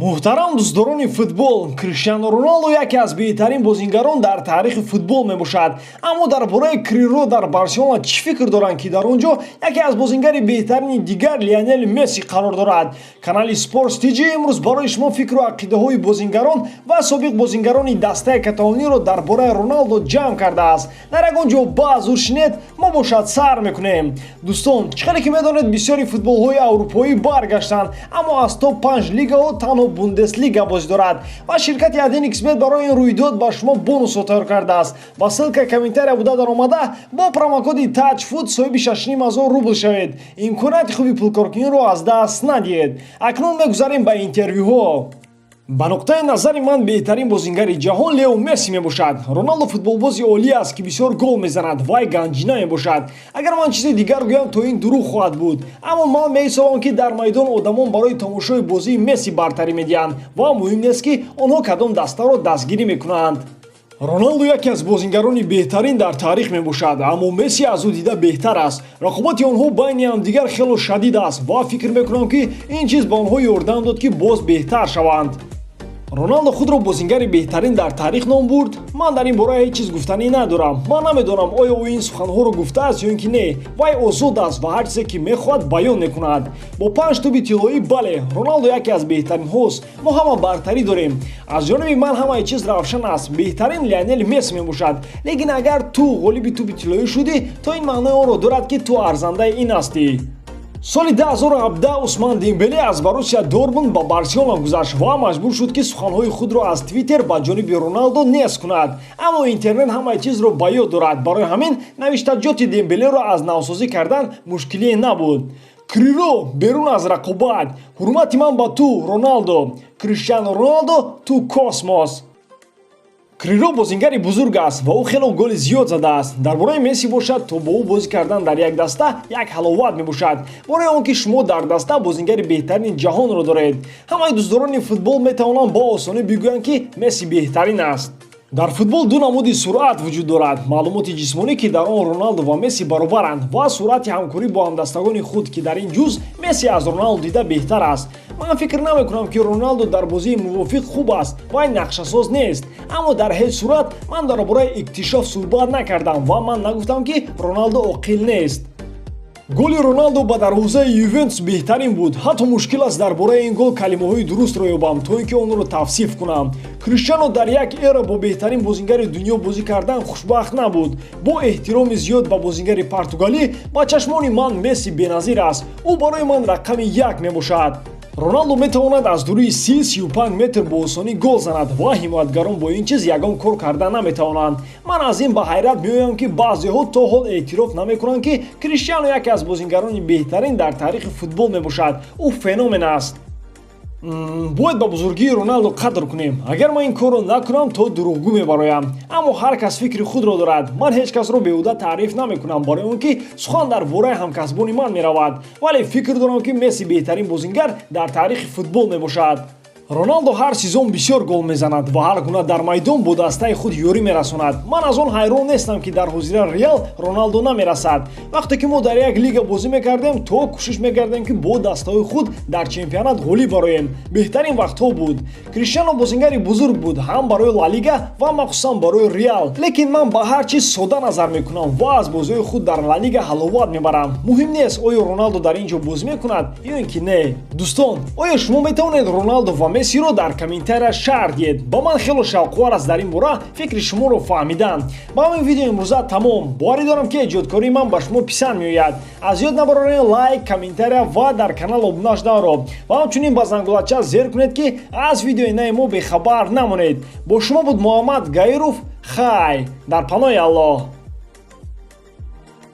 Муҳтарам дӯстдорони футбол, Криштиану Роналдо яке аз беҳтарин бозингарон дар таърихи футбол мебошад. Аммо дар бораи Криро дар Барселона чӣ фикр доранд, ки дар он ҷо яке аз бозингари беҳтарини дигар, Лионел Месси, қарор дорад? Канали Спортс ТЖ имрӯз барои шумо фикру ақидаҳои бозингарон ва собиқ бозингарони дастаи каталониро дар бораи Роналдо ҷамъ кардааст. Дар ягон ҷо баъзур шинед, мо бошад сар мекунем. Дӯстон, чӣ хеле ки медонед, бисёри футболҳои аврупоӣ баргаштанд, аммо аз топ 5 лигаҳо танҳо Бундеслига бозӣ дорад ва ширкати 1xBet барои ин рӯйдод ба шумо бонусҳо тайёр кардааст. Ба ссылка комментария буда даромада, бо промокоди TAJFOOT соҳиби 6500 рубл шавед. Имконияти хуби пулкоркуниро аз даст надиҳед. Акнун мегузарем ба интервюҳо. Ба нуқтаи назари ман, беҳтарин бозингари ҷаҳон Лео Месси мебошад. Роналдо футболбози олӣ аст, ки бисёр гол мезанад. Вай ганҷина мебошад. Агар ман чизи дигар гӯям, то ин дурӯғ хоҳад буд. Аммо ман меҳисобам, ки дар майдон одамон барои тамошои бозии Месси бартарӣ медиҳанд ва муҳим нест, ки онҳо кадом дастаро дастгирӣ мекунанд. Роналдо яке аз бозингарони беҳтарин дар таърих мебошад, аммо Месси аз ӯ дида беҳтар аст. Рақобати онҳо байни ҳамдигар хело шадид аст ва фикр мекунам, ки ин чиз ба онҳо ёрдам дод, ки боз беҳтар шаванд. Роналдо худро бозингари беҳтарин дар таърих ном бурд. Ман дар ин бора ҳеҷ чиз гуфтанӣ надорам. Ман намедонам, оё ӯ ин суханҳоро гуфтааст ё ин ки не. Вай озод аст ва ҳар чизе ки мехоҳад, баён мекунад. Бо панҷ тӯби тиллоӣ, бале, Роналдо яке аз беҳтаринҳост. Мо ҳама бартарӣ дорем. Аз ҷониби ман ҳамаи чиз равшан аст: беҳтарин Лионел Месси мебошад. Лекин агар ту ғолиби тӯби тиллоӣ шудӣ, то ин маънои онро дорад, ки ту арзандаи ин ҳастӣ. Соли 2017 Усман Дембеле аз Боруссия Дортмунд ба Барселона гузашт ва маҷбур шуд, ки суханҳои худро аз Твиттер ба ҷониби Роналдо нест кунад. Аммо интернет ҳамаи чизро ба ёд дорад. Барои ҳамин навиштаҷоти Дембелеро аз навсозӣ кардан мушкилие набуд. Криро берун аз рақобат. Ҳурмати ман ба ту, Роналдо. Криштиану Роналдо, ту космос. Криро бозингари бузург аст ва ӯ хело голи зиёд задааст. Дар бораи Месси бошад, то бо ӯ бозӣ кардан дар як даста як ҳаловат мебошад, барои он ки шумо дар даста бозингари беҳтарини ҷаҳонро доред. Ҳамаи дӯстдорони футбол метавонанд бо осонӣ бигӯянд, ки Месси беҳтарин аст. Дар футбол ду намуди суръат вуҷуд дорад: маълумоти ҷисмонӣ, ки дар он Роналдо ва Месси баробаранд, ва суръати ҳамкорӣ бо ҳамдастагони худ, ки дар ин ҷузъ Месси аз Роналдо дида беҳтар аст. Ман фикр намекунам, ки Роналдо дар бозии мувофиқ хуб аст. Вай нақшасоз нест. Аммо дар ҳеҷ сурат ман дар бораи иктишоф суҳбат накардам ва ман нагуфтам, ки Роналдо оқил нест. Голи Роналдо ба дарвозаи Ювентус беҳтарин буд. Ҳатто мушкил аст дар бораи ин гол калимаҳои дурустро ёбам, то ин ки онро тавсиф кунам. Криштиано дар як эра бо беҳтарин бозингари дунё бозӣ кардан хушбахт набуд. Бо эҳтироми зиёд ба бозингари португалӣ, ба чашмони ман Месси беназир аст. Ӯ барои ман рақами як мебошад. Роналдо метавонад аз дурии 30-35 метр бо осонӣ гол занад ва ҳимоятгарон бо ин чиз ягон кор карда наметавонанд. Ман аз ин ба ҳайрат меоям, ки баъзеҳо то ҳол эътироф намекунанд, ки Криштиано яке аз бозингарони беҳтарин дар таърихи футбол мебошад. Ӯ феномен аст. Бояд ба бузургии Роналдо қадр кунем. Агар ман ин корро накунам, то дурӯғгӯ мебароям. Аммо ҳар кас фикри худро дорад. Ман ҳеҷ касро беҳуда таъриф намекунам, барои он ки сухан дар бораи ҳамкасбони ман меравад. Вале фикр дорам, ки Месси беҳтарин бозингар дар таърихи футбол мебошад. Роналдо ҳар сезон бисёр гол мезанад ва ҳар гуна дар майдон бо дастаи худ ёрӣ мерасонад. Ман аз он ҳайрон нестам, ки дар ҳозира Реал Роналдо намерасад. Вақте ки мо дар як лига бозӣ мекардем, то кӯшиш мекардем, ки бо дастаҳои худ дар чемпионат ғолиб бароем. Беҳтарин вақтҳо буд. Криштиано бозингари бузург буд ҳам барои Ла Лига ва махсусан барои Реал. Лекин ман ба ҳар чиз сода назар мекунам ва аз бозиҳои худ дар Ла Лига ҳаловат мебарам. Муҳим нест, оё Роналдо дар ин ҷо бозӣ мекунад ё ин ки не. Дӯстон, оё шумо метавонед Роналдо ва Мессиро дар комментария шарҳ диҳед? Ба ман хело шавқовар аст дар ин бора фикри шуморо фаҳмидан. Ба ҳамин видео имрӯза тамом. Боварӣ дорам, ки эҷодкории ман ба шумо писанд меояд. Аз ёд набароред лайк, комментария ва дар канал обуна шуданро ва ҳамчунин ба зангулача зер кунед, ки аз видеои нави мо бехабар намонед. Бо шумо буд Муҳаммад Гаиров. Хай, дар паноҳи Аллоҳ.